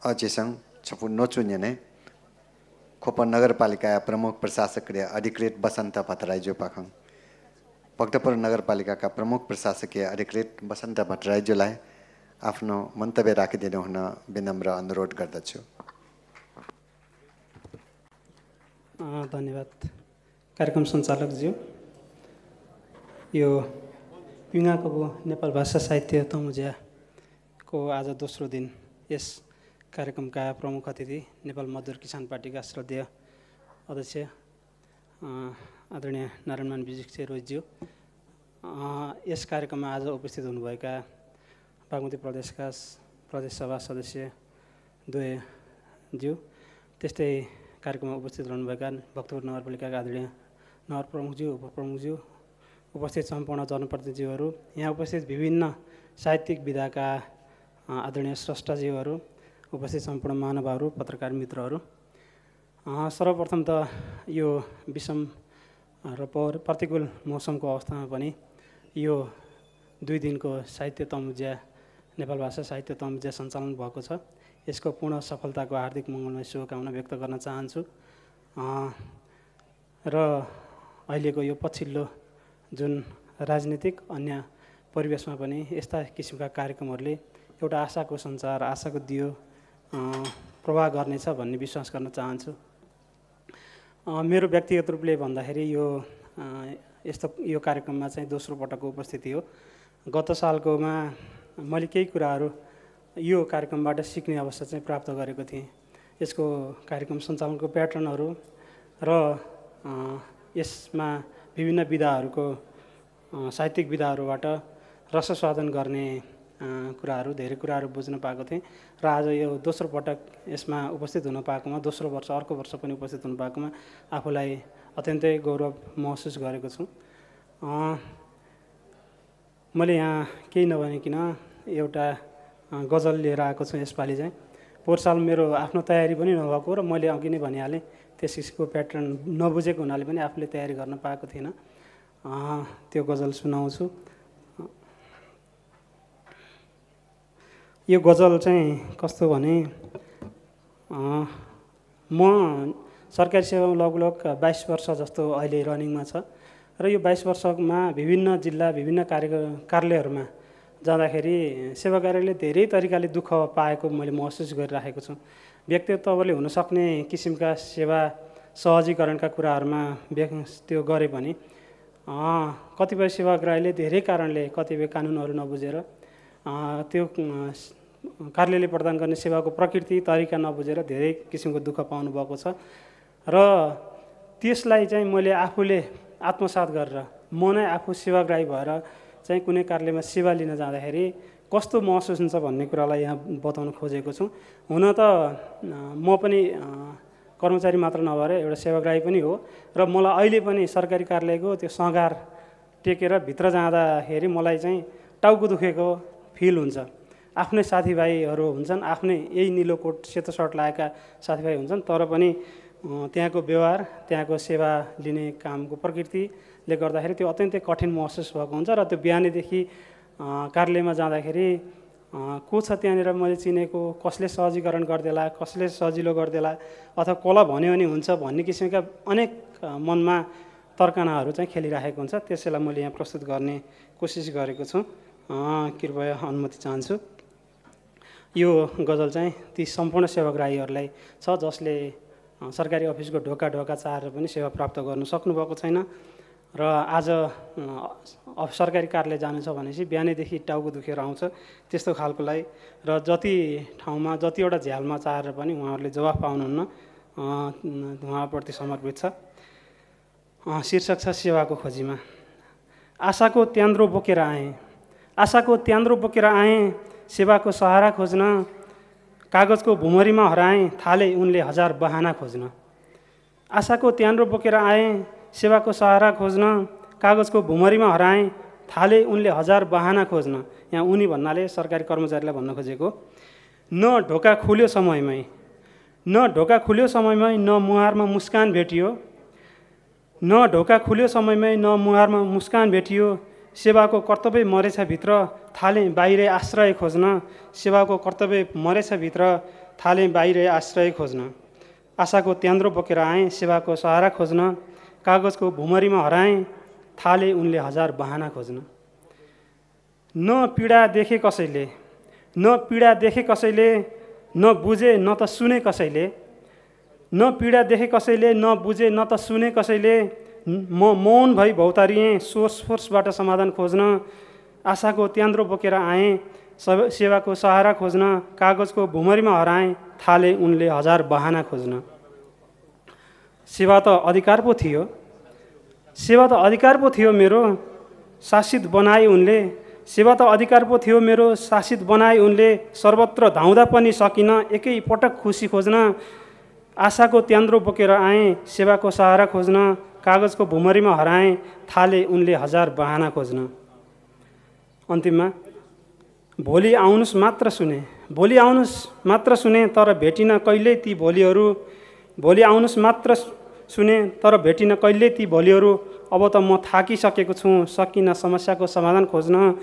अचेसङ छपु नचुन्यने खोप नगरपालिका प्रमुख प्रशासकीय अधिकृत बसन्त भट्टराई जोपाखङ भक्तपुर नगरपालिकाका प्रमुख प्रशासकीय अधिकृत बसन्त भट्टराईज्यूलाई आफ्नो मन्तव्य राखिदिनु हुन विनम्र अनुरोध गर्दछु। धन्यवाद कार्यक्रम सञ्चालकज्यू। यो पिङाको नेपाल भाषा साहित्य तमुजियाको आज दोस्रो दिन यस कार्यक्रमका प्रमुख अतिथि नेपाल मजदुर किसान पार्टीका श्रद्धेय अध्यक्ष आदरणीय नारायणमान विजय रोहितज्यू, यस कार्यक्रममा आज उपस्थित हुनुभएका बागमती प्रदेशका प्रदेश सभा सदस्य द्वयज्यू, त्यस्तै कार्यक्रममा उपस्थित रहनुभएका भक्तपुर नगरपालिकाका आदरणीय नगर प्रमुखज्यू, उपप्रमुखज्यू, उपस्थित सम्पूर्ण जनप्रतिनिधिज्यूहरू, यहाँ उपस्थित विभिन्न साहित्यिक विधाका आदरणीय स्रष्टाज्यूहरू, उपस्थित सम्पूर्ण महानुभावहरू, पत्रकार मित्रहरू, सर्वप्रथम त यो विषम र प्रतिकूल मौसमको अवस्थामा पनि यो 2 दिनको साहित्य तमुजिया नेपाल भाषा साहित्य तमुजिया सञ्चालन भएको छ। यसको पूर्ण सफलताको हार्दिक मङ्गलमय शुभकामना व्यक्त गर्न चाहन्छु र अहिलेको यो पछिल्लो जुन राजनीतिक अन्य परिवेशमा पनि यस्ता किसिमका कार्यक्रमहरूले एउटा आशाको सञ्चार, आशाको दियो प्रवाह गर्नेछ भन्ने विश्वास गर्न चाहन्छु। मेरो व्यक्तिगत रूपले भन्दाखेरि यो कार्यक्रममा चाहिँ दोस्रो पटकको उपस्थिति हो। गत सालकोमा मैले केही कुराहरू यो कार्यक्रमबाट सिक्ने अवस्था चाहिँ प्राप्त गरेको थिएँ। यसको कार्यक्रम सञ्चालनको प्याटर्नहरू र यसमा विभिन्न विधाहरूको साहित्यिक विधाहरूबाट रसस्वादन गर्ने धेरै कुराहरू बुझ्न पाएको थिएँ र आज यो दोस्रो पटक यसमा उपस्थित हुन पाएकोमा, दोस्रो वर्ष अर्को वर्ष पनि उपस्थित हुन पाएकोमा आफूलाई अत्यन्तै गौरव महसुस गरेको छु। मैले यहाँ केही नभनिकन एउटा गजल लिएर आएको छु। यसपालि चाहिँ पोहोर साल मेरो आफ्नो तयारी पनि नभएको र मैले अघि नै भनिहालेँ त्यसको प्याटर्न नबुझेको हुनाले पनि आफूले तयारी गर्न पाएको थिएन। त्यो गजल सुनाउँछु। यो गजल चाहिँ कस्तो भने, म सरकारी सेवामा लगभग 22 वर्ष जस्तो अहिले रनिङमा छ र यो 22 वर्षमा विभिन्न जिल्ला विभिन्न कार्यालयहरूमा जाँदाखेरि सेवा कार्यालयले धेरै तरिकाले दुःख पाएको मैले महसुस गरिराखेको छु। व्यक्तिगत तवरले हुनसक्ने किसिमका सेवा सहजीकरणका कुराहरूमा त्यो गरे पनि कतिपय सेवाग्राहीले धेरै कारणले कतिपय कानुनहरू नबुझेर त्यो कार्यालयले प्रदान गर्ने सेवाको प्रकृति तरिका नबुझेर धेरै किसिमको दुःख पाउनु भएको छ र त्यसलाई चाहिँ मैले आफूले आत्मसात गरेर म नै आफू सेवाग्राही भएर चाहिँ कुनै कार्यालयमा सेवा लिन जाँदाखेरि कस्तो महसुस हुन्छ भन्ने कुरालाई यहाँ बताउन खोजेको छु। हुन त म पनि कर्मचारी मात्र नभएर एउटा सेवाग्राही पनि हो र मलाई अहिले पनि सरकारी कार्यालयको त्यो सँगार टेकेर भित्र जाँदाखेरि मलाई चाहिँ टाउको दुखेको फिल हुन्छ। आफ्नै साथीभाइहरू हुन्छन्, आफ्नै यही निलो कोट सेतो सर्ट लगाएका साथीभाइ हुन्छन्, तर पनि त्यहाँको व्यवहार, त्यहाँको सेवा लिने कामको प्रकृतिले गर्दाखेरि त्यो अत्यन्तै कठिन महसुस भएको हुन्छ र त्यो बिहानैदेखि कार्यालयमा जाँदाखेरि को छ त्यहाँनिर मैले चिनेको, कसले सहजीकरण गरिदेला, कसले सजिलो गरिदेला अथवा कसलाई भन्यो भने हुन्छ भन्ने किसिमका अनेक मनमा तर्कनाहरू चाहिँ खेलिराखेको हुन्छ। त्यसैलाई मैले यहाँ प्रस्तुत गर्ने कोसिस गरेको छु। कृपया अनुमति चाहन्छु। यो गजल चाहिँ ती सम्पूर्ण सेवाग्राहीहरूलाई छ जसले सरकारी अफिसको ढोका चाहेर पनि सेवा प्राप्त गर्नु सक्नुभएको छैन र आज सरकारी कार्यालय जानु छ भनेपछि बिहानैदेखि टाउको दुखेर आउँछ, त्यस्तो खालकोलाई र जति ठाउँमा जतिवटा झ्यालमा चाहेर पनि उहाँहरूले जवाफ पाउनुहुन्न, उहाँप्रति समर्पित छ। शीर्षक छ सेवाको खोजीमा। आशाको त्यान्द्रो बोकेर आएँ, आशाको त्यान्द्रो बोकेर आएँ, सेवाको सहारा खोज्न, कागजको भुमरीमा हराएँ, थाले उनले 1000 बहाना खोज्न। आशाको त्यान्द्रो बोकेर आएँ, सेवाको सहारा खोज्न, कागजको भुमरीमा हराएँ, थाले उनले 1000 बहाना खोज्न। यहाँ उनी भन्नाले सरकारी कर्मचारीलाई भन्न खोजेको। न ढोका खुल्यो समयमै, न ढोका खुल्यो समयमै, न मुहारमा मुस्कान भेटियो, न ढोका खुल्यो समयमै, न मुहारमा मुस्कान भेटियो, सेवाको कर्तव्य मरेछ भित्र थाले बाहिरै आश्रय खोज्न, सेवाको कर्तव्य मरेछ भित्र थाले बाहिरै आश्रय खोज्न। आशाको त्यान्द्रो बोकेर आएँ सेवाको सहारा खोज्न, कागजको भुमरीमा हराएँ थाले उनले हजार बहाना खोज्न। न पीडा देखे कसैले, न पीडा देखे कसैले, न बुझे न त सुने कसैले, न पीडा देखे कसैले, न बुझे न त सुने कसैले, म मौन भई भौतारिएँ सोर्स फोर्सबाट समाधान खोज्न। आशाको त्यान्द्रो बोकेर आएँ सेवाको सहारा खोज्न, कागजको भुमरीमा हराएँ थाले उनले हजार बहाना खोज्न। सेवा त अधिकार पो थियो, सेवा त अधिकार पो थियो मेरो, शासित बनाए उनले। सेवा त अधिकार पो थियो मेरो, शासित बनाए उनले। सर्वत्र धाउँदा पनि सकिन एकै पटक खुसी खोज्न। आशाको त्यान्द्रो बोकेर आएँ सेवाको सहारा खोज्न, कागजको भुमरीमा हराएँ थाले उनले हजार बहाना खोज्न। अन्तिममा भोलि आउनुस् मात्र सुने, भोलि आउनुस् मात्र सुने तर भेटिन कहिल्यै ती भोलिहरू, भोलि आउनुस् मात्र सुने तर भेटिन कहिल्यै ती भोलिहरू। अब त म थाकिसकेको छु, सकिन समस्याको समाधान खोज्न।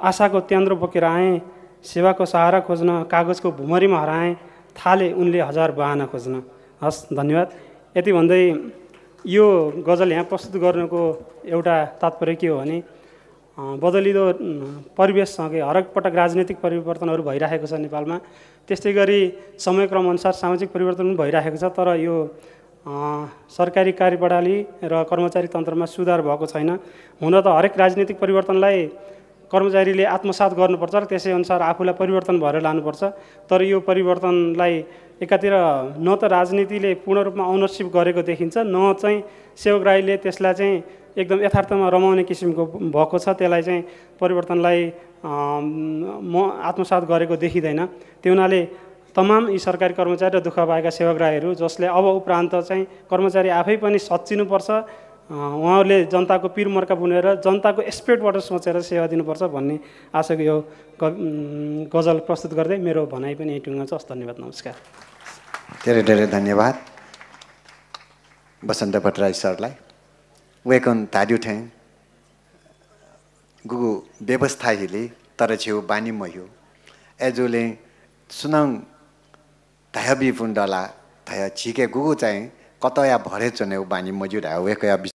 आशाको त्यान्द्रो बोकेर आएँ सेवाको सहारा खोज्न, कागजको भुमरीमा हराएँ थाले उनले हजार बहाना खोज्न। हस्, धन्यवाद। यति भन्दै यो गजल यहाँ प्रस्तुत गर्नुको एउटा तात्पर्य के हो भने बदलिँदो परिवेशसँगै हरेक पटक राजनीतिक परिवर्तनहरू भइरहेको छ नेपालमा, त्यस्तै गरी समयक्रम अनुसार सामाजिक परिवर्तन पनि भइरहेको छ। तर यो सरकारी कार्यप्रणाली र कर्मचारी तन्त्रमा सुधार भएको छैन। हुन त हरेक राजनीतिक परिवर्तनलाई कर्मचारीले आत्मसात गर्नुपर्छ र त्यसै अनुसार आफूलाई परिवर्तन भएर लानुपर्छ। तर यो परिवर्तनलाई एकातिर न त राजनीतिले पूर्ण रूपमा ओनरसिप गरेको देखिन्छ, न चाहिँ सेवाग्राहीले त्यसलाई चाहिँ एकदम यथार्थमा रमाउने किसिमको भएको छ। त्यसलाई चाहिँ परिवर्तनलाई आत्मसात गरेको देखिँदैन। त्यो हुनाले तमाम यी सरकारी कर्मचारी र दुःख पाएका सेवाग्राहीहरू जसले अब उपरान्त चाहिँ कर्मचारी आफै पनि सच्चिनुपर्छ, उहाँहरूले जनताको पिरमर्का बुनेर जनताको एस्पेक्टबाट सोचेर सेवा दिनुपर्छ भन्ने आशाको यो गजल प्रस्तुत गर्दै मेरो भनाइ पनि यही टुङ्गाउँछ। हस्, धन्यवाद, नमस्कार। धेरै धेरै धन्यवाद बसन्त भट्टराई सरलाई। वेकन ताड्यु ठें गुगु व्यवस्था हिले तर छेउ बानी मयो एजोले सुनाङ तहबी फुन्डला तह छिके गुगु चाहिँ कतया भरे चने बानी मजुर वेकया